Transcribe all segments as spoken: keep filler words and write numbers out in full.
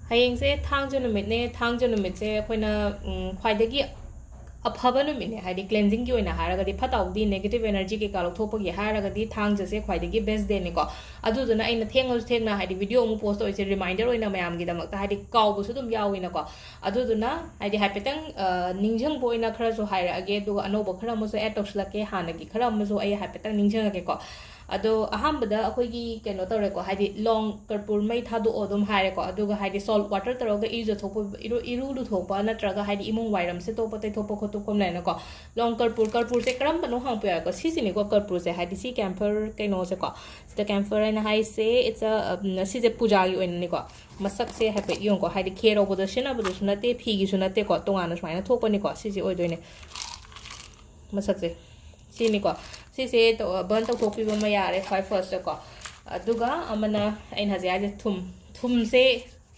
ꯍꯌꯦꯡꯁꯦ ꯊꯥꯡꯖ ꯅꯨꯃꯤꯠꯅꯦ꯫ ꯊꯥꯡꯖ ꯅꯨꯃꯤꯠꯁꯦ ꯑꯩꯈꯣꯏꯅ, ꯎꯝ, ꯈ꯭ꯋꯥꯏꯗꯒꯤ ꯑꯐꯕ ꯅꯨꯃꯤꯠꯅꯦ, ꯍꯥꯏꯗꯤ cleansingꯒꯤ ꯑꯣꯏꯅ ꯍꯥꯏꯔꯒꯗꯤ, ꯐꯠꯇ ꯍꯥꯎꯗꯤ negative energy ꯀꯩꯀꯥ ꯂꯧꯊꯣꯛꯄꯒꯤ ꯍꯥꯏꯔꯒꯗꯤ ꯊꯥꯡꯖꯁꯦ ꯈ꯭ꯋꯥꯏꯗꯒꯤ best dayꯅꯤꯀꯣ꯫ ꯑꯗꯨꯗꯨꯅ ꯑꯩꯅ ꯊꯦꯡꯉꯁꯨ ꯊꯦꯡꯅ ꯍꯥꯏꯗꯤ video ꯑꯃꯨꯛ post ꯇꯧꯔꯤꯁꯦ reminder ꯑꯣꯏꯅ ꯃꯌꯥꯝꯒꯤꯗꯃꯛꯇ, ꯍꯥꯏꯗꯤ ꯀꯥꯎꯕꯁꯨ ꯑꯗꯨꯝ ꯌꯥꯎꯋꯤꯅꯀꯣ꯫ ꯑꯗꯨꯗꯨꯅ ꯍꯥꯏꯗꯤ ꯍꯥꯏꯐꯦꯠꯇꯪ, ꯑ, ꯅꯤꯡꯁꯤꯡꯕ ꯑꯣꯏꯅ ꯈꯔꯁꯨ ꯍꯥꯏꯔꯛꯑꯒꯦ, ꯑꯗꯨꯒ ꯑꯅꯧꯕ ꯈꯔ ꯑꯃꯁꯨ add ꯇꯧꯁꯤꯜꯂꯛꯀꯦ, ꯍꯥꯟꯅꯒꯤ ꯈꯔ ꯑꯃꯁꯨ ꯑꯩ ꯍꯥꯏꯐꯦꯠꯇꯪ ꯅꯤꯡꯁꯤꯡꯉꯒꯦꯀꯣ꯫ ꯑꯗꯣ ꯑꯍꯥꯟꯕꯗ ꯑꯩꯈꯣꯏꯒꯤ ꯀꯩꯅꯣ ꯇꯧꯔꯦꯀꯣ, ꯍꯥꯏꯗꯤ ꯂꯣꯡ ꯀꯔꯄꯨꯔ ꯃꯩ ꯊꯥꯗꯣꯛꯑꯣ ꯑꯗꯨꯝ ꯍꯥꯏꯔꯦꯀꯣ, ꯑꯗꯨꯒ ꯍꯥꯏꯗꯤ salt water ꯇꯧꯔꯒ ꯏꯔꯨꯖꯊꯣꯛꯄ, ꯏꯔꯨ, ꯏꯔꯨ ꯂꯨꯊꯣꯛꯄ ꯅꯠꯇ꯭ꯔꯒ ꯍꯥꯏꯗꯤ ꯏꯃꯨꯡ ꯋꯥꯏꯔꯝ ꯁꯤꯠꯇꯣꯛꯄ ꯇꯩꯊꯣꯛꯄ ꯈꯣꯠꯇꯣꯛꯄ ꯑꯃ ꯂꯩꯅꯀꯣ꯫ ꯂꯣꯡ ꯀꯔꯄꯨꯔ, ꯀꯔꯄꯨꯔꯁꯦ ꯀꯔꯝꯕꯅꯣ ꯍꯪꯉꯛꯄ ꯌꯥꯏꯀꯣ, ꯁꯤꯁꯤꯅꯤꯀꯣ ꯀꯔꯄꯨꯔꯁꯦ, ꯍꯥꯏꯗꯤ ꯁꯤ camphor ꯀꯩꯅꯣꯁꯦꯀꯣ, ꯁꯤꯗ camphor ꯍꯥꯏꯅ ꯍꯥꯏꯁꯦ, it's a, ꯎꯝ, ꯁꯤꯁꯦ ꯄꯨꯖꯥꯒꯤ ꯑꯣꯏꯅꯅꯤꯀꯣ꯫ ꯃꯁꯛꯁꯦ ꯍꯥꯏꯐꯦꯠ ꯌꯦꯡꯉꯨꯀꯣ, ꯍꯥꯏꯗꯤ ꯈꯦꯔ ꯍꯧꯕꯗ ꯁꯤꯖꯤꯟꯅꯕꯗꯨꯁꯨ ꯅꯠꯇꯦ, ꯐꯤꯒꯤꯁꯨ ꯅꯠꯇꯦꯀꯣ, ꯇꯣꯉꯥꯟꯅ ꯁꯨꯃꯥꯏꯅ ꯊꯣꯛꯄꯅꯤꯀꯣ꯫ ꯁꯤꯁꯦ ꯑꯣꯏꯗꯣꯏꯅꯦ ꯃꯁꯛꯁꯦ꯫ ꯁꯤꯅꯤꯀꯣ, ꯁꯤꯁꯦ ꯇꯧ-, burn ꯇꯧꯊꯣꯛꯄꯤꯕ ꯑꯃ ꯌꯥꯔꯦ ꯈ꯭ꯋꯥꯏ firstꯇꯀꯣ꯫ ꯑꯗꯨꯒ ꯑꯃꯅ ꯑꯩꯅ ꯍꯧꯖꯤꯛ ꯍꯥꯏꯁꯦ ꯊꯨꯝ, ꯊꯨꯝꯁꯦ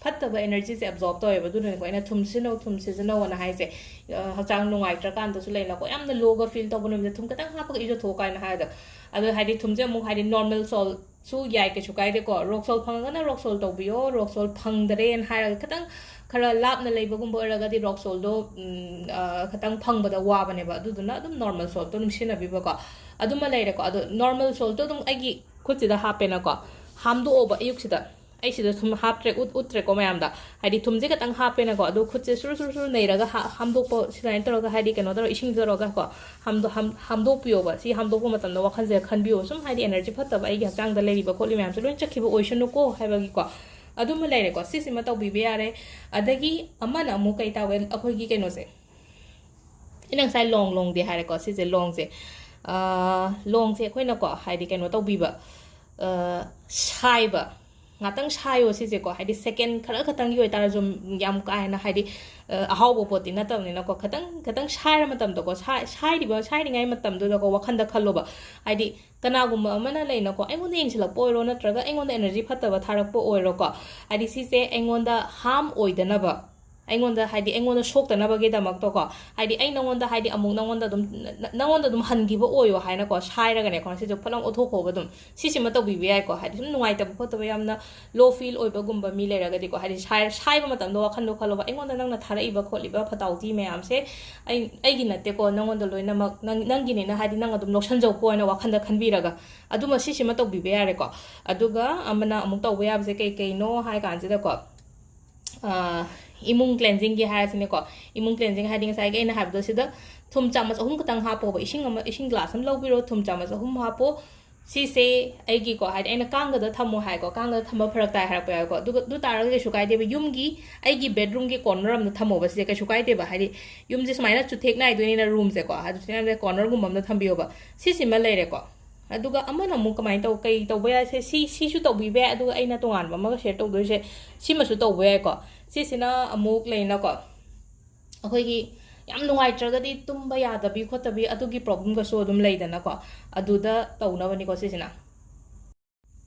ꯐꯠꯇꯕ energyꯁꯦ absorb ꯇꯧꯋꯦꯕ, ꯑꯗꯨꯅꯅꯦꯀꯣ ꯑꯩꯅ ꯊꯨꯝ ꯁꯤꯖꯤꯟꯅꯧ, ꯊꯨꯝ ꯁꯤꯖꯤꯟꯅꯧꯅ ꯍꯥꯏꯁꯦ꯫ ꯑ, ꯍꯛꯆꯥꯡ ꯅꯨꯡꯉꯥꯏꯇ꯭ꯔꯀꯥꯟꯗꯁꯨ ꯂꯩꯅꯀꯣ, ꯌꯥꯝꯅ lowꯒ feel ꯇꯧꯕ ꯅꯨꯃꯤꯠꯇ ꯊꯨꯝ ꯈꯤꯇꯪ ꯍꯥꯞꯄꯒ ꯏꯔꯨꯖꯊꯣꯛꯑꯣ ꯀꯥꯏꯅ ꯍꯥꯏꯗꯣ꯫ ꯑꯗꯣ ꯍꯥꯏꯗꯤ ꯊꯨꯝꯁꯦ ꯑꯃꯨꯛ ꯍꯥꯏꯗꯤ normal saltꯁꯨ ꯌꯥꯏ, ꯀꯩꯁꯨ ꯀꯥꯏꯗꯦꯀꯣ꯫ Rock salt ꯐꯪꯉꯒꯅ rock salt ꯇꯧꯕꯤꯌꯣ, rock salt ꯐꯪꯗꯔꯦꯅ ꯍꯥꯏꯔꯒ ꯈꯤꯇꯪ ꯈꯔ ꯂꯥꯞꯅ ꯂꯩꯕꯒꯨꯝꯕ ꯑꯣꯏꯔꯒꯗꯤ rock saltꯗꯣ, ꯎꯝ, ꯑ, ꯈꯤꯇꯪ ꯐꯪꯕꯗ ꯋꯥꯕꯅꯦꯕ, ꯑꯗꯨꯗꯨꯅ ꯑꯗꯨꯝ normal saltꯇꯣ ꯑꯗꯨꯝ ꯁꯤꯖꯤꯟꯅꯕꯤꯕꯀꯣ꯫ ꯑꯗꯨꯃ ꯂꯩꯔꯦꯀꯣ꯫ ꯑꯗꯣ normal saltꯇꯣ ꯑꯗꯨꯝ ꯑꯩꯒꯤ ꯈꯨꯠꯁꯤꯗ ꯍꯥꯞꯄꯦꯅꯀꯣ, ꯍꯥꯝꯗꯣꯛꯑꯣꯕ ꯑꯌꯨꯛꯁꯤꯗ꯫ ꯑꯩ ꯁꯤꯗ ꯁꯨꯝ ꯍꯥꯞꯇ꯭ꯔꯦ, ꯎꯠ-, ꯎꯠꯇ꯭ꯔꯦꯀꯣ ꯃꯌꯥꯝꯗ꯫ ꯍꯥꯏꯗꯤ ꯊꯨꯝꯁꯦ ꯈꯤꯇꯪ ꯍꯥꯞꯄꯦꯅꯀꯣ, ꯑꯗꯣ ꯈꯨꯠꯁꯦ ꯁꯨꯔꯨ ꯁꯨꯔꯨ ꯁꯨꯔꯨ ꯅꯩꯔꯒ ꯍꯥ-, ꯍꯥꯝꯗꯣꯛꯄ, ꯁꯨꯃꯥꯏꯅ ꯇꯧꯔꯒ, ꯍꯥꯏꯗꯤ ꯀꯩꯅꯣ ꯇꯧꯔꯒ, ꯏꯁꯤꯡ ꯇꯧꯔꯒ ꯀꯣ, ꯍꯥꯝꯗꯣ-, ꯍꯥꯝ-, ꯍꯥꯝꯗꯣꯛꯄꯤꯌꯣꯕ꯫ ꯁꯤ ꯍꯥꯝꯗꯣꯛꯄ ꯃꯇꯝꯗ ꯋꯥꯈꯜꯁꯦ ꯈꯟꯕꯤꯌꯣꯕ, ꯁꯨꯝ ꯍꯥꯏꯗꯤ energy ꯐꯠꯇꯕ ꯑꯩꯒꯤ ꯍꯛꯆꯥꯡꯗ ꯂꯩꯔꯤꯕ ꯈꯣꯠꯂꯤ ꯃꯌꯥꯝꯁꯦ ꯂꯣꯏ ꯆꯠꯈꯤꯕ ꯑꯣꯏꯁꯅꯨꯀꯣ ꯍꯥꯏꯕꯒꯤꯀꯣ꯫ ꯑꯗꯨꯃ ꯂꯩꯔꯦꯀꯣ, ꯁꯤꯁꯤꯃ ꯇꯧꯕꯤꯕ ꯌꯥꯔꯦ꯫ ꯑꯗꯒꯤ ꯑꯃꯅ ꯑꯃꯨꯛ ꯀꯩ ꯇꯧꯋꯦ, ꯑꯩꯈꯣꯏꯒꯤ ꯀꯩꯅꯣꯁꯦ, ꯑꯩꯅ ꯉꯁꯥꯏ ꯂꯣꯡ, ꯂꯣꯡꯗꯤ ꯍꯥꯏꯔꯦꯀꯣ, ꯁꯤꯁꯦ ꯂꯣꯡꯁꯦ, ꯑ, ꯂꯣꯡꯁꯦ ꯑꯩꯈꯣꯏꯅꯀꯣ, ꯍꯥꯏꯗꯤ ꯀꯩꯅꯣ ꯇꯧꯕꯤꯕ, ꯑ, ꯁꯥꯏꯕ, ꯉꯥꯛꯇꯪ ꯁꯥꯏꯌꯣ ꯁꯤꯁꯦꯀꯣ, ꯍꯥꯏꯗꯤ second ꯈꯔ ꯈꯛꯇꯪꯒꯤ ꯑꯣꯏꯇꯥꯔꯁꯨ, ꯌꯥꯝ ꯀꯥ ꯍꯦꯟꯅ ꯍꯥꯏꯗꯤ, ꯑ, ꯑꯍꯥꯎꯕ ꯄꯣꯠꯇꯤ ꯅꯠꯇꯕꯅꯤꯅꯀꯣ, ꯈꯤꯇꯪ, ꯈꯤꯇꯪ ꯁꯥꯏꯔ ꯃꯇꯝꯗꯀꯣ, ꯁꯥꯏ-, ꯁꯥꯏꯔꯤꯕ, ꯁꯥꯏꯔꯤꯉꯩ ꯃꯇꯝꯗꯨꯗꯀꯣ, ꯋꯥꯈꯟꯗ ꯈꯜꯂꯣꯕ, ꯍꯥꯏꯗꯤ ꯀꯅꯥꯒꯨꯝꯕ ꯑꯃꯅ ꯂꯩꯅꯀꯣ, ꯑꯩꯉꯣꯟꯗ ꯌꯦꯡꯁꯤꯜꯂꯛꯄ ꯑꯣꯏꯔꯣ, ꯅꯠꯇ꯭ꯔꯒ ꯑꯩꯉꯣꯟꯗ energy ꯐꯠꯇꯕ ꯊꯥꯔꯛꯄ ꯑꯣꯏꯔꯣꯀꯣ, ꯍꯥꯏꯗꯤ ꯁꯤꯁꯦ ꯑꯩꯉꯣꯟꯗ harm ꯑꯣꯏꯗꯅꯕ, ꯑꯩꯉꯣꯟꯗ, ꯍꯥꯏꯗꯤ, ꯑꯩꯉꯣꯟꯗ ꯁꯣꯛꯇꯅꯕꯒꯤꯗꯃꯛꯇꯀꯣ, ꯍꯥꯏꯗꯤ, ꯑꯩ ꯅꯉꯣꯟꯗ, ꯍꯥꯏꯗꯤ, ꯑꯃꯨꯛ ꯅꯉꯣꯟꯗ ꯑꯗꯨꯝ, ꯅ-, ꯅꯉꯣꯟꯗ ꯑꯗꯨꯝ ꯍꯟꯈꯤꯕ ꯑꯣꯏꯌꯣ ꯍꯥꯏꯅꯀꯣ, ꯁꯥꯏꯔꯒꯅꯦꯀꯣ, ꯁꯤꯁꯨ ꯐꯠ ꯂꯥꯎ ꯑꯣꯠꯊꯣꯛꯈꯣꯕ ꯑꯗꯨꯝ꯫ ꯁꯤꯁꯤꯃ ꯇꯧꯕꯤꯕ ꯌꯥꯏꯀꯣ, ꯍꯥꯏꯗꯤ, ꯁꯨꯝ ꯅꯨꯡꯉꯥꯏꯇꯕ ꯈꯣꯠꯇꯕ, ꯌꯥꯝꯅ low feel ꯑꯣꯏꯕꯒꯨꯝꯕ ꯃꯤ ꯂꯩꯔꯒꯗꯤꯀꯣ, ꯍꯥꯏꯗꯤ, ꯁꯥꯏ-, ꯁꯥꯏꯕ ꯃꯇꯝꯗ ꯋꯥꯈꯟꯗꯣ ꯈꯜꯂꯣꯕ, "ꯑꯩꯉꯣꯟꯗ ꯅꯪꯅ ꯊꯥꯔꯛꯏꯕ ꯈꯣꯠꯂꯤꯕ ꯐꯠꯇ ꯍꯥꯎꯗꯤ ꯃꯌꯥꯝꯁꯦ ꯑꯩ, ꯑꯩꯒꯤ ꯅꯠꯇꯦꯀꯣ, ꯅꯉꯣꯟꯗ ꯂꯣꯏꯅꯃꯛ ꯅꯪ, ꯅꯪꯒꯤꯅꯤꯅ, ꯍꯥꯏꯗꯤ, ꯅꯪ ꯑꯗꯨꯝ ꯂꯧꯁꯟꯖꯧꯀꯣ" ꯍꯥꯏꯅ ꯋꯥꯈꯟꯗ ꯈꯟꯕꯤꯔꯒ, ꯑꯗꯨꯃ ꯁꯤꯁꯤꯃ ꯇꯧꯕꯤꯕ ꯌꯥꯔꯦꯀꯣ꯫ ꯑꯗꯨꯒ ꯑꯃꯅ ꯑꯃꯨꯛ ꯇꯧꯕ ꯌꯥꯕꯁꯦ ꯀꯩ ꯀꯩꯅꯣ ꯍꯥꯏ ꯀꯥꯟꯁꯤꯗꯀꯣ, ꯑ, ꯏꯃꯨꯡ cleansingꯒꯤ ꯍꯥꯏꯔꯁꯤꯅꯦꯀꯣ꯫ ꯏꯃꯨꯡ cleansing ꯍꯥꯏꯗꯤ ꯉꯁꯥꯏꯒꯤ ꯑꯩꯅ ꯍꯥꯏꯕꯗꯣ, ꯁꯤꯗ ꯊꯨꯝ ꯆꯥꯃꯁ ꯑꯍꯨꯝ ꯈꯛꯇꯪ ꯍꯥꯞꯄꯣꯕ꯫ ꯏꯁꯤꯡ ꯑꯃ, ꯏꯁꯤꯡ glass ꯑꯃ ꯂꯧꯕꯤꯔꯣ, ꯊꯨꯝ ꯆꯥꯃꯁ ꯑꯍꯨꯝ ꯍꯥꯞꯄꯣ꯫ ꯁꯤꯁꯦ ꯑꯩꯒꯤꯀꯣ, ꯍꯥꯏꯗꯤ, ꯑꯩꯅ ꯀꯥꯡꯒꯗ ꯊꯝꯃꯣ ꯍꯥꯏꯀꯣ, ꯀꯥꯡꯒꯗ ꯊꯝꯕ ꯐꯔꯛ ꯇꯥꯏ ꯍꯥꯏꯔꯛꯄ ꯌꯥꯎꯋꯦꯀꯣ꯫ ꯑꯗꯨꯒ, ꯑꯗꯨ ꯇꯥꯔꯒꯗꯤ ꯀꯩꯁꯨ ꯀꯥꯏꯗꯦꯕ꯫ ꯌꯨꯝꯒꯤ, ꯑꯩꯒꯤ bedroomꯒꯤ corner ꯑꯃꯗ ꯊꯝꯃꯣꯕ꯫ ꯁꯤꯁꯦ ꯀꯩꯁꯨ ꯀꯥꯏꯗꯦꯕ, ꯍꯥꯏꯗꯤ, ꯌꯨꯝꯁꯦ ꯁꯨꯃꯥꯏꯅ ꯆꯨꯊꯦꯛ ꯅꯥꯏꯗꯣꯏꯅꯤꯅ, roomꯁꯦꯀꯣ, ꯑꯗꯨ ꯁꯨꯃꯥꯏꯅ cornerꯒꯨꯝꯕ ꯑꯃꯗ ꯊꯝꯕꯤꯌꯣꯕ꯫ ꯁꯤꯁꯤꯃ ꯂꯩꯔꯦꯀꯣ꯫ ꯑꯗꯨꯒ ꯑꯃꯅ ꯑꯃꯨꯛ ꯀꯃꯥꯏꯅ ꯇꯧ, ꯀꯩ ꯇꯧꯕ ꯌꯥꯏ? ꯁꯦ, ꯁꯤ, ꯁꯤꯁꯨ ꯇꯧꯕꯤꯕ ꯌꯥꯏ, ꯑꯗꯨꯒ ꯑꯩꯅ ꯇꯣꯉꯥꯟꯕ ꯑꯃꯒ share ꯇꯧꯗꯣꯏꯁꯦ, ꯁꯤꯃꯁꯨ ꯇꯧꯕ ꯌꯥꯏꯀꯣ꯫ ꯁꯤꯁꯤꯅ ꯑꯃꯨꯛ ꯂꯩꯅꯀꯣ, ꯑꯩꯈꯣꯏꯒꯤ ꯌꯥꯝ ꯅꯨꯡꯉꯥꯏꯇ꯭ꯔꯒꯗꯤ ꯇꯨꯝꯕ ꯌꯥꯗꯕꯤ ꯈꯣꯠꯇꯕꯤ ꯑꯗꯨꯒꯤ problemꯒꯁꯨ ꯑꯗꯨꯝ ꯂꯩꯗꯅꯀꯣ, ꯑꯗꯨꯗ ꯇꯧꯅꯕꯅꯤꯀꯣ ꯁꯤꯁꯤꯅ꯫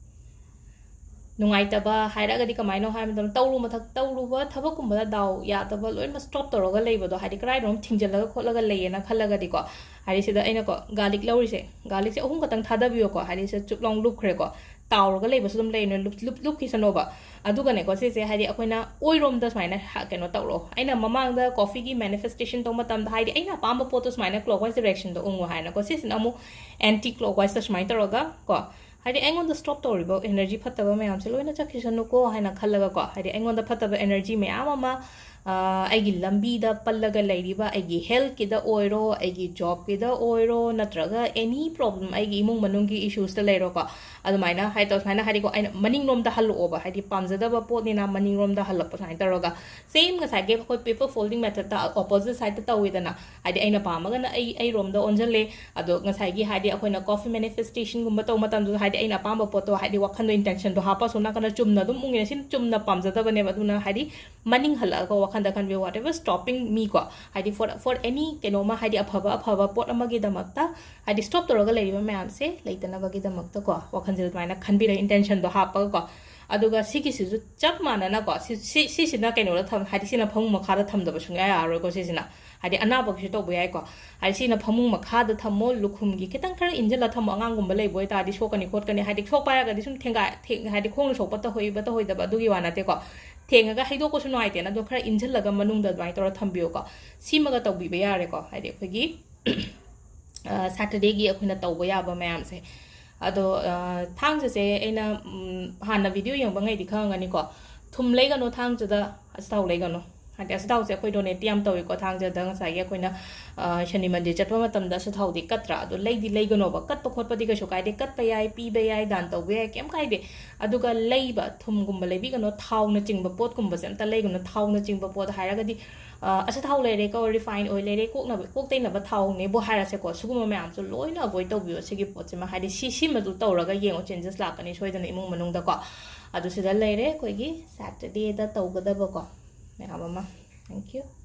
ꯅꯨꯡꯉꯥꯏꯇꯕ ꯍꯥꯏꯔꯒꯗꯤ ꯀꯃꯥꯏꯅꯣ ꯍꯥꯏꯕ ꯃꯇꯝꯗ, ꯇꯧꯔꯨ ꯃꯊꯛ-, ꯇꯧꯔꯨꯕ ꯊꯕꯛꯀꯨꯝꯕꯗ ꯗꯥꯎ ꯌꯥꯗꯕ, ꯂꯣꯏꯅꯃꯛ stop ꯇꯧꯔꯒ ꯂꯩꯕꯗꯣ, ꯍꯥꯏꯗꯤ ꯀꯗꯥꯏꯗꯅꯣꯝ ꯊꯤꯡꯖꯤꯜꯂꯒ ꯈꯣꯠꯂꯒ ꯂꯩꯌꯦꯅ ꯈꯜꯂꯒꯗꯤꯀꯣ, ꯍꯥꯏꯗꯤ ꯁꯤꯗ ꯑꯩꯅꯀꯣ garlic ꯂꯧꯔꯤꯁꯦ, garlicꯁꯦ ꯑꯍꯨꯝ ꯈꯛꯇꯪ ꯊꯥꯗꯕꯤꯌꯣꯀꯣ, ꯍꯥꯏꯗꯤ ꯁꯤꯗ ꯆꯨꯞ ꯂꯥꯎ ꯂꯨꯞꯈ꯭ꯔꯦꯀꯣ, ꯇꯥꯎꯔꯒ ꯂꯩꯕꯁꯨ ꯑꯗꯨꯝ ꯂꯩꯅꯦ, ꯂꯨꯞ-, ꯂꯨꯞ-, ꯂꯨꯞꯈꯤꯁꯅꯣꯕ꯫ ꯑꯗꯨꯒꯅꯦꯀꯣ, ꯁꯤꯁꯦ ꯍꯥꯏꯗꯤ ꯑꯩꯈꯣꯏꯅ ꯑꯣꯏꯔꯣꯝꯗ ꯁꯨꯃꯥꯏꯅ ꯍ-, ꯀꯩꯅꯣ ꯇꯧꯔꯣ꯫ ꯑꯩꯅ ꯃꯃꯥꯡꯗ coffeeꯒꯤ manifestation ꯇꯧꯕ ꯃꯇꯝꯗ, ꯍꯥꯏꯗꯤ ꯑꯩꯅ ꯑꯄꯥꯝꯕ ꯄꯣꯠꯇꯣ ꯁꯨꯃꯥꯏꯅ clockwise directionꯗ ꯎꯪꯉꯣ ꯍꯥꯏꯅꯀꯣ, ꯁꯤꯁꯤꯅ ꯑꯃꯨꯛ anti clockwiseꯇ ꯁꯨꯃꯥꯏꯅ ꯇꯧꯔꯒ ꯀꯣ, ꯍꯥꯏꯗꯤ ꯑꯩꯉꯣꯟꯗ stop ꯇꯧꯔꯤꯕ energy ꯐꯠꯇꯕ ꯃꯌꯥꯝꯁꯦ ꯂꯣꯏꯅ ꯆꯠꯈꯤꯁꯅꯨꯀꯣ ꯍꯥꯏꯅ ꯈꯜꯂꯒꯀꯣ, ꯍꯥꯏꯗꯤ ꯑꯩꯉꯣꯟꯗ ꯐꯠꯇꯕ energy ꯃꯌꯥꯝ ꯑꯃ, ꯑ, ꯑꯩꯒꯤ ꯂꯝꯕꯤꯗ ꯄꯜꯂꯒ ꯂꯩꯔꯤꯕ, ꯑꯩꯒꯤ healthꯀꯤꯗ ꯑꯣꯏꯔꯣ, ꯑꯩꯒꯤ jobꯀꯤꯗ ꯑꯣꯏꯔꯣ, ꯅꯠꯇ꯭ꯔꯒ any problem ꯑꯩꯒꯤ ꯏꯃꯨꯡ ꯃꯅꯨꯡꯒꯤ issuesꯇ ꯂꯩꯔꯣꯀꯣ, ꯑꯗꯨꯃꯥꯏꯅ ꯍꯥꯏ ꯇꯧ-, ꯁꯨꯃꯥꯏꯅ ꯍꯥꯏꯗꯤꯀꯣ, ꯑꯩꯅ ꯃꯅꯤꯡꯂꯣꯝꯗ ꯍꯜꯂꯛꯑꯣꯕ, ꯍꯥꯏꯗꯤ ꯄꯥꯝꯖꯗꯕ ꯄꯣꯠꯅꯤꯅ ꯃꯅꯤꯡꯂꯣꯝꯗ ꯍꯜꯂꯛꯄ ꯁꯨꯃꯥꯏꯅ ꯇꯧꯔꯒ, same ꯉꯁꯥꯏꯒꯤ ꯑꯩꯈꯣꯏ paper folding methodꯇ opposite sideꯇ ꯇꯧꯋꯤꯗꯅ, ꯍꯥꯏꯗꯤ ꯑꯩꯅ ꯄꯥꯝꯃꯒꯅ ꯑꯩ, ꯑꯩꯔꯣꯝꯗ ꯑꯣꯟꯁꯤꯜꯂꯦ, ꯑꯗꯣ ꯉꯁꯥꯏꯒꯤ, ꯍꯥꯏꯗꯤ, ꯑꯩꯈꯣꯏꯅ coffee manifestationꯒꯨꯝꯕ ꯇꯧꯕ ꯃꯇꯝꯗꯁꯨ, ꯍꯥꯏꯗꯤ, ꯑꯩꯅ ꯑꯄꯥꯝꯕ ꯄꯣꯠꯇꯣ, ꯍꯥꯏꯗꯤ, ꯋꯥꯈꯟꯗꯣ, intentionꯗꯣ ꯍꯥꯞꯄ, ꯑꯁꯣꯝ ꯅꯥꯀꯟꯗ ꯆꯨꯝꯅ ꯑꯗꯨꯝ ꯎꯪꯉꯤꯅꯦ, ꯁꯤ ꯆꯨꯝꯅ ꯄꯥꯝꯖꯗꯕꯅꯦꯕ꯫ ꯑꯗꯨꯅ, ꯍꯥꯏꯗꯤ, ꯃꯅꯤꯡ ꯍꯜꯂꯛꯑꯒ ꯋꯥꯈꯟꯗ ꯈꯟꯕꯤꯌꯨ, whatever stopping me ꯀꯣ, ꯍꯥꯏꯗꯤ, for, for any ꯀꯩꯅꯣꯝꯃ, ꯍꯥꯏꯗꯤ, ꯑꯐꯕ, ꯑꯐꯕ ꯄꯣꯠ ꯑꯃꯒꯤꯗꯃꯛꯇ, ꯍꯥꯏꯗꯤ, stop ꯇꯧꯔꯒ ꯂꯩꯔꯤꯕ ꯃꯌꯥꯝꯁꯦ ꯂꯩꯇꯅꯕꯒꯤꯗꯃꯛꯇꯀꯣ, ꯋꯥꯈꯟꯁꯦ ꯑꯗꯨꯃꯥꯏꯅ ꯈꯟꯕꯤꯔꯒ, intentionꯗꯣ ꯍꯥꯞꯄꯒꯀꯣ, ꯑꯗꯨꯒ ꯁꯤꯒꯤꯁꯤꯁꯨ ꯆꯞ ꯃꯥꯟꯅꯅꯀꯣ, ꯁꯤ, ꯁꯤ, ꯁꯤꯁꯤꯅ ꯀꯩꯅꯣꯗ ꯊꯝ-, ꯍꯥꯏꯗꯤ ꯁꯤꯅ ꯐꯃꯨꯡ ꯃꯈꯥꯗ ꯊꯝꯗꯕ ꯁꯨꯡꯌꯥ ꯌꯥꯔꯔꯣꯏꯀꯣ꯫ ꯁꯤꯁꯤꯅ ꯍꯥꯏꯗꯤ ꯑꯅꯥꯕꯒꯤꯁꯨ ꯇꯧꯕ ꯌꯥꯏꯀꯣ꯫ ꯍꯥꯏꯗꯤ ꯁꯤꯅ ꯐꯃꯨꯡ ꯃꯈꯥꯗ ꯊꯝꯃꯣ, ꯂꯨꯈꯨꯝꯒꯤ ꯈꯤꯇꯪ ꯈꯔ ꯏꯟꯁꯤꯜꯂ ꯊꯝꯃꯣ꯫ ꯑꯉꯥꯡꯒꯨꯝꯕ ꯂꯩꯕ ꯑꯣꯏꯇꯥꯔꯗꯤ ꯁꯣꯛꯀꯅꯤ ꯈꯣꯠꯀꯅꯤ, ꯍꯥꯏꯗꯤ ꯁꯣꯛꯄ ꯍꯥꯏꯔꯒꯗꯤ ꯁꯨꯝ ꯊꯦꯡꯒꯥꯏ-, ꯊꯦꯡ-, ꯍꯥꯏꯗꯤ ꯈꯣꯡꯅ ꯁꯣꯛꯄ ꯇꯧꯍꯩꯕ ꯇꯧꯍꯩꯗꯕ ꯑꯗꯨꯒꯤ ꯋꯥ ꯅꯠꯇꯦꯀꯣ꯫ ꯊꯦꯡꯉꯒ ꯍꯩꯗꯣꯛꯄꯁꯨ ꯅꯨꯡꯉꯥꯏꯇꯦꯅ, ꯑꯗꯣ ꯈꯔ ꯏꯟꯁꯤꯜꯂꯒ ꯃꯅꯨꯡꯗ ꯑꯗꯨꯃꯥꯏꯅ ꯇꯧꯔ ꯊꯝꯕꯤꯌꯨꯀꯣ꯫ ꯁꯤꯃꯒ ꯇꯧꯕꯤꯕ ꯌꯥꯔꯦꯀꯣ, ꯍꯥꯏꯗꯤ ꯑꯩꯈꯣꯏꯒꯤ ꯁꯦꯇꯔꯗꯦꯒꯤ ꯑꯩꯈꯣꯏꯅ ꯇꯧꯕ ꯌꯥꯕ ꯃꯌꯥꯝꯁꯦ꯫ ꯑꯗꯣ ꯊꯥꯡꯖꯁꯦ ꯑꯩꯅ, ꯎꯝ, ꯍꯥꯟꯅ ꯚꯤꯗꯤꯑꯣ ꯌꯦꯡꯕꯉꯩꯗꯤ ꯈꯪꯉꯝꯒꯅꯤꯀꯣ, ꯊꯨꯝ ꯂꯩꯒꯅꯣ ꯊꯥꯡꯖꯗ, ꯑꯆꯥꯊꯥꯎ ꯂꯩꯒꯅꯣ꯫ ꯍꯥꯏꯗꯤ ꯑꯆꯥꯊꯥꯎꯁꯦ ꯑꯩꯈꯣꯏ ꯗꯣꯅꯦꯠꯇꯤ ꯌꯥꯝ ꯇꯧꯋꯤꯀꯣ ꯊꯥꯡꯖꯗ꯫ ꯉꯁꯥꯏꯒꯤ ꯑꯩꯈꯣꯏꯅ, ꯑ, ꯁꯅꯤ ꯃꯟꯗꯤꯔ ꯆꯠꯄ ꯃꯇꯝꯗ ꯑꯆꯥꯊꯥꯎꯗꯤ ꯀꯠꯇ꯭ꯔꯥ? ꯑꯗꯣ ꯂꯩꯗꯤ ꯂꯩꯒꯅꯣꯕ꯫ ꯀꯠꯄ ꯈꯣꯠꯄꯗꯤ ꯀꯩꯁꯨ ꯀꯥꯏꯗꯦ, ꯀꯠꯄ ꯌꯥꯏ, ꯄꯤꯕ ꯌꯥꯏ, ꯗꯥꯟ ꯇꯧꯕ ꯌꯥꯏ, ꯀꯩꯝ ꯀꯥꯏꯗꯦ꯫ ꯑꯗꯨꯒ ꯂꯩꯕ, ꯊꯨꯝꯒꯨꯝꯕ ꯂꯩꯕꯤꯒꯅꯣ, ꯊꯥꯎꯅꯆꯤꯡꯕ ꯄꯣꯠꯀꯨꯝꯕꯁꯦ ꯑꯝꯇ ꯂꯩꯒꯅꯣ꯫ ꯊꯥꯎꯅꯆꯤꯡꯕ ꯄꯣꯠ ꯍꯥꯏꯔꯒꯗꯤ, ꯑ, ꯑꯆꯥꯊꯥꯎ ꯂꯩꯔꯦꯀꯣ, ꯔꯤꯐꯥꯏꯟ ꯑꯣꯏꯜ ꯂꯩꯔꯦ, ꯀꯣꯛꯅꯕ, ꯀꯣꯛ ꯇꯩꯅꯕ ꯊꯥꯎꯅꯦꯕꯨ ꯍꯥꯏꯔꯁꯦꯀꯣ, ꯁꯤꯒꯨꯝꯕ ꯃꯌꯥꯝꯁꯨ ꯂꯣꯏꯅ ꯑꯦꯚꯣꯏꯗ ꯇꯧꯕꯤꯌꯣ ꯁꯤꯒꯤ ꯄꯣꯠꯁꯤꯃ꯫ ꯍꯥꯏꯗꯤ ꯁꯤ, ꯁꯤꯃꯁꯨ ꯇꯧꯔꯒ ꯌꯦꯡꯉꯣ, ꯆꯦꯟꯖꯦꯁ ꯂꯥꯛꯀꯅꯤ ꯁꯣꯏꯗꯅ ꯏꯃꯨꯡ ꯃꯅꯨꯡꯗꯀꯣ꯫ ꯑꯗꯨ ꯁꯤꯗ ꯂꯩꯔꯦ ꯑꯩꯈꯣꯏꯒꯤ ꯁꯦꯇꯔꯗꯦꯗ ꯇꯧꯒꯗꯕꯀꯣ ꯃꯌꯥꯝ ꯑꯃ꯫ Thank you.